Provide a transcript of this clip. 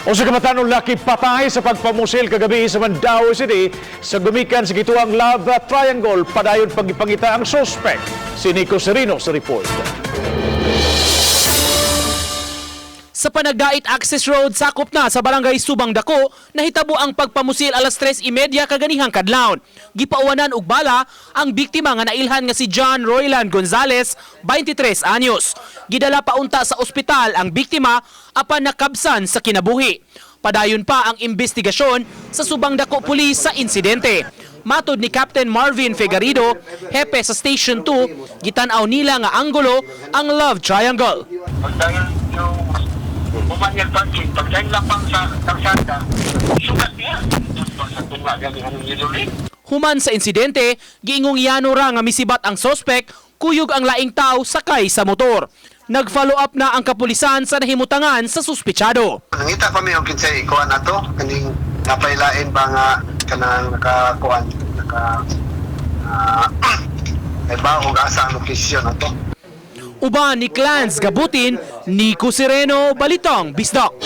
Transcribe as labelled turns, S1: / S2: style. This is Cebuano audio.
S1: Usa ka batan-ong laki patay sa pagpamusil kagabi sa Mandaue City sa gumikan sa gituang love triangle. Padayon pagipangita ang suspect. Si Nico Serino sa report.
S2: Sa Panagdait Access Road, sakop na sa Barangay Subang Dako, nahitabo ang pagpamusil alas 3:30 kaganihang kadlawon. Gipauwanan og bala ang biktima nga nailhan nga si John Royland Gonzales, 23 anyos. Gidala paunta sa ospital ang biktima apan nakabsan sa kinabuhi. Padayon pa ang investigasyon sa Subang Dako Police sa insidente. Matod ni Captain Marvin Fegarido, hepe sa Station 2, gitan-aw nila nga anggulo ang love triangle.
S3: Pagdayon yung bumanyag parking, pagdayon lapang sa kalsada, sugat niya. Sa tunga gani anong niluli.
S2: Human sa insidente, giingong yano ra nga misibat ang sospek, kuyog ang laing tao sakay sa motor. Nag-follow up na ang kapulisan sa nahimutangan sa suspitsado.
S4: Nangita pa mi og kinsay ikuan ato kaning napailain ba nga kanang nakakuan naka kay ba og asa ang lokasyon ato.
S2: Uban ni Clans Gabutin, Nico Sereno, Balitang Bisdak.